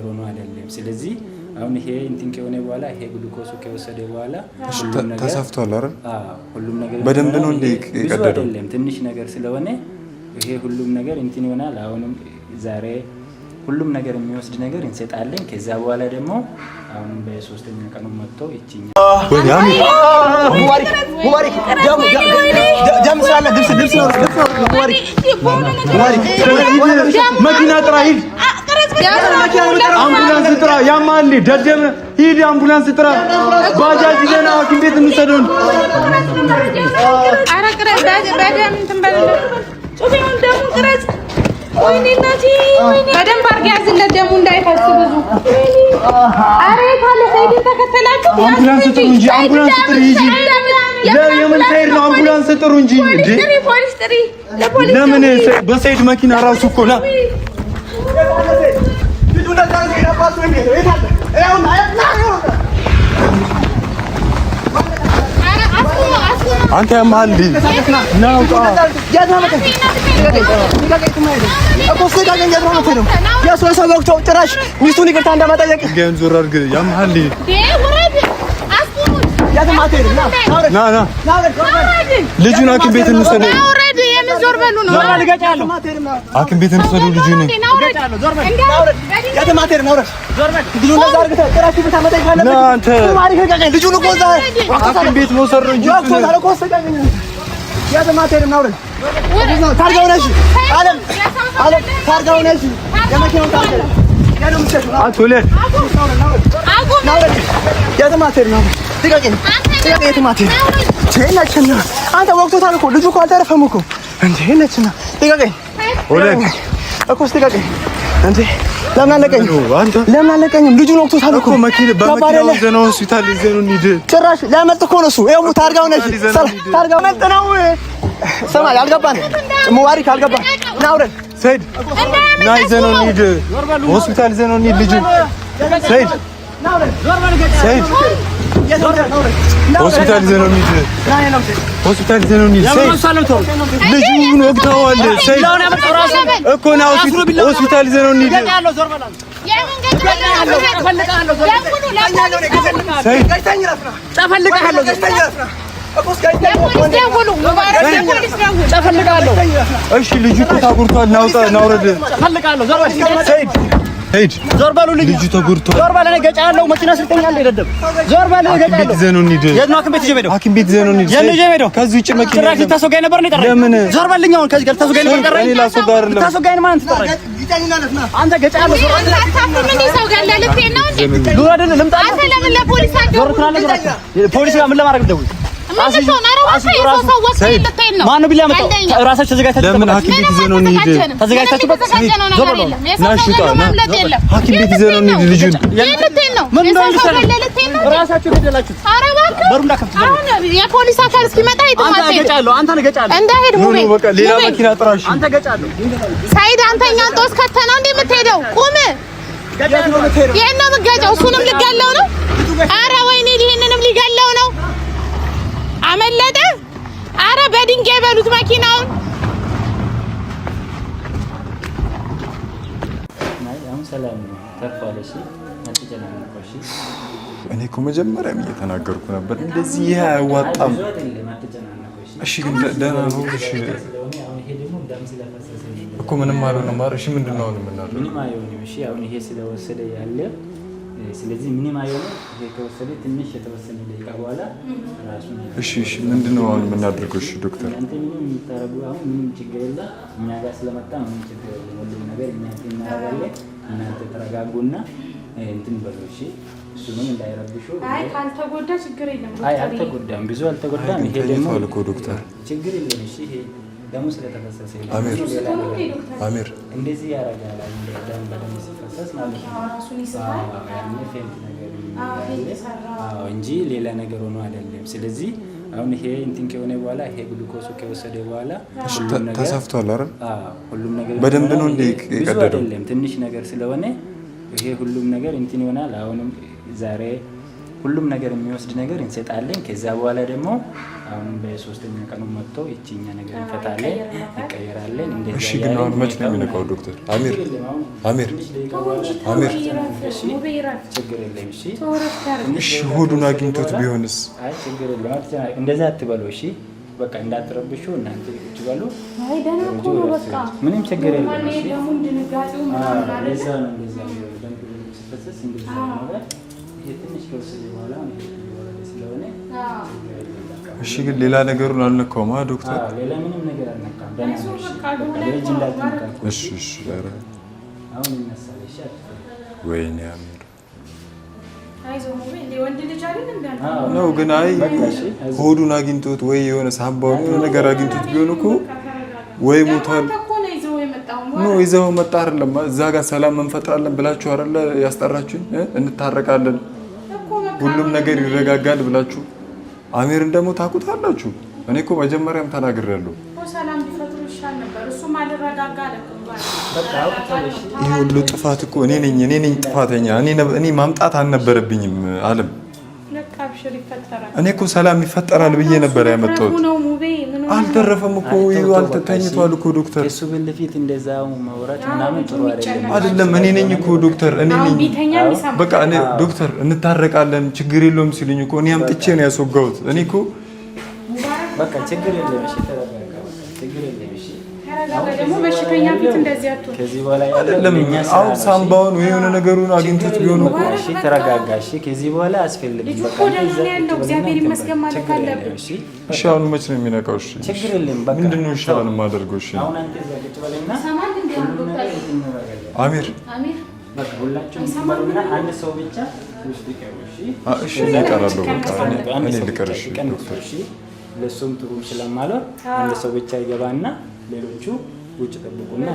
ሆኖ አይደለም። ስለዚህ አሁን ይሄ እንትን ከሆነ በኋላ ይሄ ግሉኮሱ ከወሰደ በኋላ ሁሉም ነገር ተሰፍቷል አይደል? አዎ፣ ሁሉም ነገር በደንብ ነው እንዴ ብዙ የቀደደው? አይደለም፣ ትንሽ ነገር ስለሆነ ይሄ ሁሉም ነገር እንትን ይሆናል። አሁንም ዛሬ ሁሉም ነገር የሚወስድ ነገር እንሰጣለን። ከዛ በኋላ ደግሞ አሁንም በሶስተኛ ቀኑ መጥቶ ይችኛ ሙባሪክ ደም ስላለ ልብስ ልብስ ነው መኪና ጥራ፣ ሂድ፣ አምቡላንስ ጥራ። ያማል ደደብ፣ ሂድ፣ አምቡላንስ ጥራ። ባጃጅ ይዘን ሐኪም ቤት እንውሰደውን። ኧረ ቅረጽ፣ በደምብ እንትን በልለት። ጩቤውን ደሙን ቅረጽ። ወይኔ እናቴ፣ ወይኔ በደንብ አድርገህ ያዝለት፣ ደሙ እንዳይፈስ ብዙ። ኧረ የት አለ ሰይድን ተከተላችሁ? አምቡላንስ ጥሩ እንጂ፣ አምቡላንስ ጥሪ ሂጂ። የምን ሰይድ ነው? አምቡላንስ ጥሩ እንጂ እንዴ! ጥሪ፣ ፖሊስ ጥሪ፣ ለፖሊስ ለምን በሰይድ መኪና ራሱ እኮ ና አንተ ያመሃል እንዴ? ና ውጣ። ጭራሽ ሚስቱን ይቅርታ እንደመጠየቅ ድንጋዩን ዞር አድርግ። ያመሃል እንዴ? ና ና፣ ልጁን ሐኪም ቤት እንውሰደው። ውረድ። የምን ዞር በሉ ነው? ሐኪም ቤት እንውሰደው ልጁን። ና አንተ ሐኪም ቤት መውሰድ ነው እንጂ አንተ ሁለት አንተ ወቅቶታል እኮ ልጁ እኮ አልተረፈም እኮ እንዴ ነችና ልቀቀኝ ሁለት እኮ ልቀቀኝ እንዴ ለምን አለቀኝም አንተ ለምን አለቀኝም ልጁን ወቅቶታል እኮ መኪና በመኪና ይዘነው ሆስፒታል ይዘነው እንሂድ። ጭራሽ ሊያመልጥ እኮ ነው እሱ ይኸው ታርጋው ነች ታርጋው መልጥ ነው ስማ አልገባንም ሙባሪክ አልገባን ና አውረድ ሰይድ ና ይዘነው እንሂድ። ሆስፒታል ይዘነው እንሂድ ልጁን። ሰይድ ሰይድ ሆስፒታል ይዘነው እንሂድ። ሆስፒታል ይዘነው እንሂድ። ሰይድ ልጁን ወግተዋል። ሰይድ እኮ ና ሆስፒታል ይዘነው እንሂድ። ሰይድ እሺ ልጁ እኮ ተጎድቷል። ናውጣ ናውረድ። ሰይድ ሰይድ ዞር በሉልኝ ልጁ ተጎድቷል። ዞር በል እኔ ገጫለሁ መኪና ስር ተኛለሁ የደደብ ዞር በል እኔ ሐኪም ቤት ገጫለሁ ይዘነው እንሂድ። የት ነው ሐኪም ቤት ይዤ የምሄደው ሐኪም ቤት ይዘነው እንሂድ። የት ነው ይዤ የምሄደው ከዚህ ውጭ መኪና ጭራሽ የለም። ልታስወጋኝ ነበር ነው የጠራኸኝ ለምን? ዞር በልኝ አሁን ከዚህ ጋር ልታስወጋኝ ነበር የጠራኸኝ እኔ ላስወጋ አይደለም። ልታስወጋኝ ማን ትጠራኝ አንተ ገጫለሁ ዞር በል አታፍርም እንዴ? ሰው ገለህ ልትሄድ ነው እንዴ? ሉል አይደል ልምጣ አንተ ለምን ለፖሊስ ዞር አትደውልም? ትላለህ ፖሊስ ጋር ምን ለማድረግ ልደውል ምን ልትሆን? ኧረ እባክህ የሰው ሰው ወስደህ ልትሄድ ነው። ማነው ቢላ ያመጣው ቀልደኛ። ራሳችሁ ተዘጋጅታችሁ ለምን ጠብቃችሁ ሐኪም ቤት ይዘነው እንሂድ? ተዘጋጅታችሁበት? ምንም የተዘጋጀነው ነገር የለም። የሰው ና ሰው እሺ፣ ውጣ፣ ገሎ ና። ማምለጥ የለም። ሐኪም ቤት ይዘነው እንሂድ ልጁን። የት ልትሄድ ነው? ምን የሰው እንደሆነ ሰው ገለህ ልትሄድ ነው? ራሳችሁ የገደላችሁት ኧረ እባክህ በሩን እንዳከፍት ዞር አሁን የፖሊስ አካል እስኪመጣ የትም አንተ አትሄድም። ገጫለሁ አንተ ገጫለሁ እንዳይሄድ no ሙቤ no በቃ ሌላ ሙቤ። መኪና ጥራ። እሺ አንተ ገጫለሁ ሰይድ አንተ እኛን ጦስ ከተህ ነው እንዴ የምትሄደው? ቁም። የት ነው የምትገጨው? እሱንም ልገለው ነው? ኧረ ወይኔ ይህንንም ሊገለው ነው። አመለጠ። ኧረ በድንጋይ በሉት መኪናውን። አይ አሁን ሰላም ነው፣ ተርፏል። እሺ አትጨናነቁ። እሺ እኔ እኮ መጀመሪያም እየተናገርኩ ነበር፣ እንደዚህ ይሄ አያዋጣም። ብዙ አይደለም፣ አትጨናነቁ። እሺ እሺ ግን ደህና ነው። እሺ ስለሆነ አሁን ይሄ ደግሞ ደም ስለፈሰሰ ነው እኮ ምንም አልሆነም። ኧረ እሺ ምንድን ነው አሁን የምናደርገው? ምንም አይሆንም። እሺ አሁን ይሄ ስለወሰደ ያለ ስለዚህ ምንም አይሆንም። ይሄ ከወሰደ ትንሽ የተወሰነ ደቂቃ በኋላ ራሱን እሺ እሺ ምንድን ነው አሁን የምናደርገው? እሺ ዶክተር እናንተ ምንም የምታደርጉ አሁን ምንም ችግር የለም። እኛ ጋር ስለመጣ ምንም ችግር የለም። ሁሉም ነገር እኛ እንትን እናደርጋለን። እናንተ ተረጋጉና እንትን በሉ እሺ። እሱንም እንዳይረብሹ። አይ ካልተጎዳ ችግር የለም። አይ አልተጎዳም፣ ብዙ አልተጎዳም። ይሄ ደግሞ ተኝቷል እኮ ዶክተር። ችግር የለም። እሺ ይሄ ደሙ ስለተፈሰሰ ነው። አሚር ሌላ ነገር አሚር እንደዚህ ያደርጋል። አሁን ደም በደም ሲፈሰስ ማለት ነው። ራሱን ይስታል። አዎ፣ ያኔ faint ነገር አዎ፣ faint አለ። ሰራ። አዎ፣ እንጂ ሌላ ነገር ሆኖ አይደለም። ስለዚህ አሁን ይሄ እንትን ከሆነ በኋላ ይሄ ግሉኮሱ ከወሰደ በኋላ ሁሉም ነገር ተሰፍቷል አይደል? አዎ፣ ሁሉም ነገር በደንብ ነው እንዴ ይሄ ብዙ የቀደደው? አይደለም፣ ትንሽ ነገር ስለሆነ ይሄ ሁሉም ነገር እንትን ይሆናል። አሁንም ዛሬ ሁሉም ነገር የሚወስድ ነገር እንሰጣለን። ከዛ በኋላ ደግሞ አሁን በሶስተኛ ቀኑ መጥቶ ይችኛ ነገር እንፈታለን፣ ይቀየራለን። እሺ፣ ግን አሁን መች ነው የሚነቃው ዶክተር? አሚር አሚር አሚር፣ ችግር የለም። እሺ፣ እሺ፣ ሆዱን አግኝቶት ቢሆንስ? አይ ችግር የለም፣ እንደዛ አትበሉ። እሺ፣ በቃ እንዳትረብሹ እናንተ ቁጭ በሉ። አይ ደህና እኮ ነው፣ በቃ ምንም ችግር የለም። እሺ፣ ለዛ ነው እንደዛ ደም ሲፈሰስ እንደዛ ነው። ትንሽ ከወሰደ በኋላ ስለሆነ እሺ። ግን ሌላ ነገሩን አልነካውም ዶክተር? ሌላ ምንም ነገር አልነካም። እሺ፣ እሺ። ኧረ ወይኔ አሚር ነው ግን አይ ሆዱን አግኝቶት ወይ የሆነ ሳምባውን የሆነ ነገር አግኝቶት ቢሆን እኮ ወይ ሞቷል። No ይዘው መጣ አይደለም። እዛ ጋር ሰላም እንፈጥራለን ብላችሁ አይደለ ያስጠራችሁኝ? እንታረቃለን፣ ሁሉም ነገር ይረጋጋል ብላችሁ አሚርን ደግሞ ታውቁታላችሁ። እኔ እኮ መጀመሪያም ተናግሬያለሁ። ይህ ሁሉ ጥፋት እኮ እኔ ነኝ፣ እኔ ነኝ ጥፋተኛ። እኔ ማምጣት አልነበረብኝም አለም። እኔ እኮ ሰላም ይፈጠራል ብዬ ነበር ያመጣሁት። አልተረፈም እኮ ተኝቷል እኮ ዶክተር። እሱ ፊት እንደዛው ማውራት ምናምን ጥሩ አይደለም። አይደለም እኔ ነኝ እኮ ዶክተር፣ እኔ ነኝ በቃ እኔ ዶክተር፣ እንታረቃለን ችግር የለውም ሲሉኝ እኮ እኔ አምጥቼ ነው ያስወጋሁት። እኔ እኮ በቃ ችግር የለም እሺ፣ ተረጋጋ፣ ችግር የለም እሺ። አይደለም አሁን ሳምባውን ወይ የሆነ ነገሩን አግኝቶት ቢሆን እኮ እሺ፣ ተረጋጋ። እሺ፣ ከዚህ በኋላ አያስፈልግም። በቃ እሺ። አሁን መች ነው የሚነቃው? እሺ፣ ችግር የለም። በቃ ምንድን ነው ይሻላል የማደርገው? እሺ፣ አሁን አንተ እዛ ቁጭ በልና አሚር በቃ ሁላችሁም ትበሉና አንድ ሰው ብቻ ውስጥ ይቀሩ። እሺ፣ እሺ፣ እኔ እቀራለሁ። በቃ እኔ ልቀር። እሺ ዶክተር፣ ለሱም ጥሩ ስለማልሆን አንድ ሰው ብቻ ይገባና ሌሎቹ ውጭ ጠብቁና፣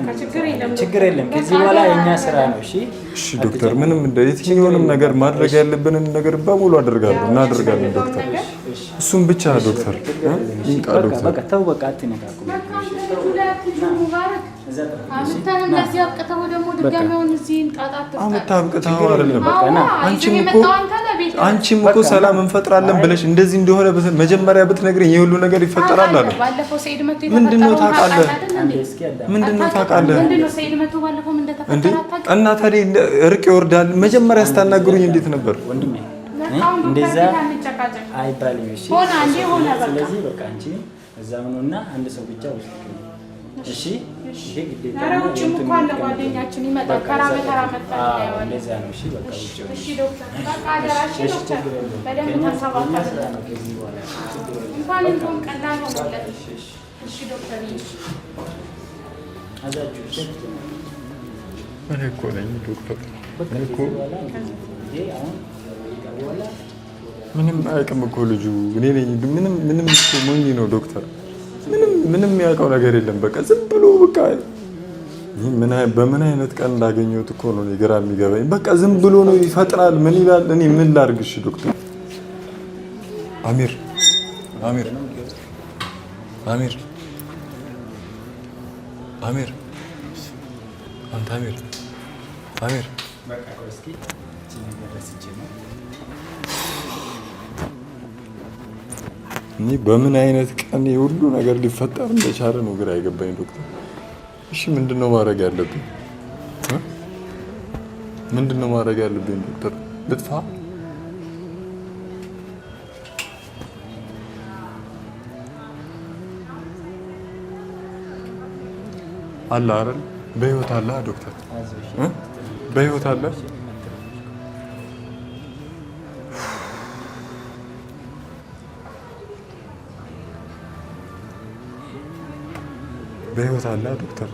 ችግር የለም። ከዚህ በኋላ የኛ ስራ ነው። እሺ፣ እሺ ዶክተር፣ ምንም እንደ የትኛውንም ነገር ማድረግ ያለብንን ነገር በሙሉ አደርጋለሁ፣ እናደርጋለን ዶክተር። እሱም ብቻ ዶክተር፣ ይንቃ ዶክተር። በቃ ተው፣ በቃ አትነካኩ። አብቅተው አይደለም። አንቺም እኮ ሰላም እንፈጥራለን ብለሽ እንደዚህ እንደሆነ መጀመሪያ ብትነግረኝ ይሄ ሁሉ ነገር ይፈጠራል አለ። ምንድን ነው ታውቃለህ? ምንድን ነው ታውቃለህ? እንዴ እና ታዲያ እርቅ ይወርዳል። መጀመሪያ ስታናግሩኝ እንዴት ነበር? እንደዛ አይባልም። እሺ፣ ስለዚህ በቃ አንቺ እዛ ምኑና አንድ ሰው ብቻ ውስጥ እሺ ይሄ ግዴታ ነው። ውጭም እኮ አለ ጓደኛችን ይመጣል። ተራ በተራ መጣ እንደዛ ነው። እሺ በቃ ውጭ። እሺ ዶክተር በቃ አደራ። እሺ ዶክተር በደንብ ተንከባከብ። እንኳን እንደውም ቀላል ሆኖለት። እሺ ዶክተር እኔ እኮ ነኝ ዶክተር። እኔ እኮ ምንም አያውቅም እኮ ልጁ። እኔ ነኝ ምንም ምንም እኮ ሞኝ ነው ዶክተር። ምንም ምንም የሚያውቀው ነገር የለም። በቃ ዝም ብሎ በቃ በምን አይነት ቀን እንዳገኘሁት እኮ ነው ግራ የሚገባኝ። በቃ ዝም ብሎ ነው ይፈጥናል። ምን ይላል? እኔ ምን ላድርግ? እሺ ዶክተር አሚር አሚር አሚር አሚር አንተ አሚር አሚር እኔ በምን አይነት ቀን የሁሉ ነገር ሊፈጠር እንደቻለ ነው ግራ የገባኝ ዶክተር። እሺ ምንድን ነው ማድረግ ያለብኝ? ምንድን ነው ማድረግ ያለብኝ ዶክተር? ልጥፋ? አለ አይደል? በህይወት አለ ዶክተር? በህይወት አለ? በህይወት አለ ዶክተር?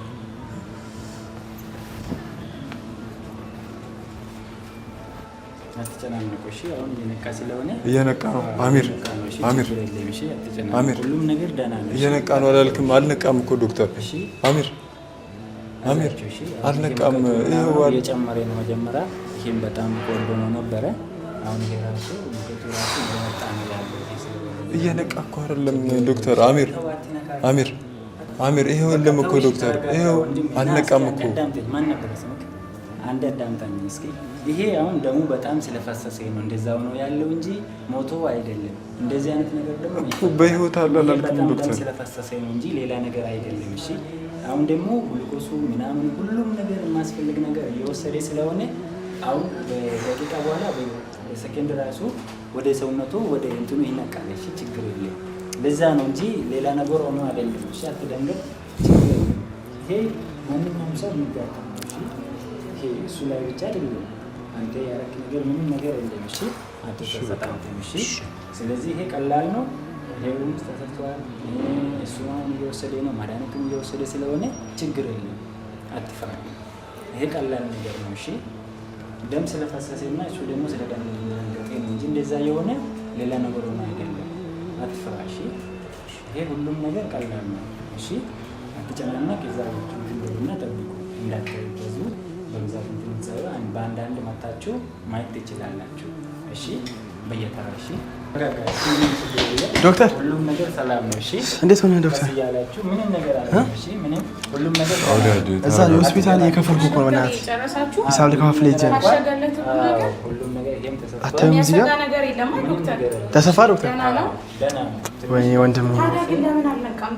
አትጨናነቁ። እሺ አሁን እየነቃ ስለሆነ እየነቃ ነው። አሚር አሚር አሚር ሁሉም ነገር ደህና ነው። እየነቃ ነው አላልክም? አልነቃም እኮ ዶክተር። አሚር አሚር አልነቃም። ይኸው እየጨመረ ነው። መጀመሪያ ይሄም በጣም ቆንጆ ነው ነበረ። አሁን ይሄ ራሱ ሙቀቱ ራሱ እየመጣ ነው ያለው። እየነቃ እኮ አይደለም ዶክተር። አሚር አሚር አሚር ይሄው የለም እኮ ዶክተር፣ ይሄው አልነቃም እኮ። አንድ አዳምጣኝ እስኪ። ይሄ አሁን ደሙ በጣም ስለፈሰሰ ነው እንደዛ ሆኖ ያለው እንጂ ሞቶ አይደለም። እንደዚህ አይነት ነገር ደግሞ በህይወት አለ አላልክም በጣም ደም ዶክተር? ስለፈሰሰ ነው እንጂ ሌላ ነገር አይደለም። እሺ አሁን ደግሞ ግሉኮሱ ምናምን ሁሉም ነገር የማስፈልግ ነገር እየወሰደ ስለሆነ አሁን በደቂቃ በኋላ በሰከንድ ራሱ ወደ ሰውነቱ ወደ እንትኑ ይነቃል። እሺ ችግር የለም። ለዛ ነው እንጂ ሌላ ነገር ሆኖ አይደለም። እሺ አትደንግጥ፣ ችግር የለም። ይሄ ማንኛውም ሰው የሚጋጠም ነው። እሺ ይሄ እሱ ላይ ብቻ አይደለም። አንተ ያረክ ነገር ምንም ነገር የለም። እሺ አትጸጸት አንተም። እሺ ስለዚህ ይሄ ቀላል ነው። ይሄውም ተሰርቷል። እሱ አሁን እየወሰደ ነው፣ መድኃኒቱም እየወሰደ ስለሆነ ችግር የለም። አትፍራ። ይሄ ቀላል ነገር ነው። እሺ ደም ስለፈሰሰ እና እሱ ደግሞ ስለደነገጠ ነው እንጂ እንደዛ የሆነ ሌላ ነገር ሆኖ አይደለም። አትፍራ። እሺ ይሄ ሁሉም ነገር ቀላል ነው። እሺ አትጨናነቅ። እዛ እና ጠብቁ እንዳትበዙ። በብዛት እንትን በአንዳንድ መታችሁ ማየት ትችላላችሁ። እሺ በየተራ እሺ። ዶክተር ሁሉም ነገር ሰላም ነው። እሺ እንዴት ሆነ ዶክተር? ቀስ እያላችሁ ምንም ነገር አለ። እሺ ምንም ሁሉም ነገር ሰላም ነው። እዛ የሆስፒታል እየከፈልኩ እኮ ነው። በእናትህ ጨረሳችሁ? ሂሳብ ልከፋፍል ሄጄ ነው። ታሸገለት ሁሉ ነገር? ሁሉም ነገር ይሄም ተሰጥቷል። አታዩም እዚህ ጋር የሚያሰጋ ነገር የለም ምንም ዶክተር? ነገር የለም። ተሰፋ ዶክተር። ደህና ነው። ደህና ነው። ወይኔ ወንድም ታዲያ ግን ለምን አልነቃም?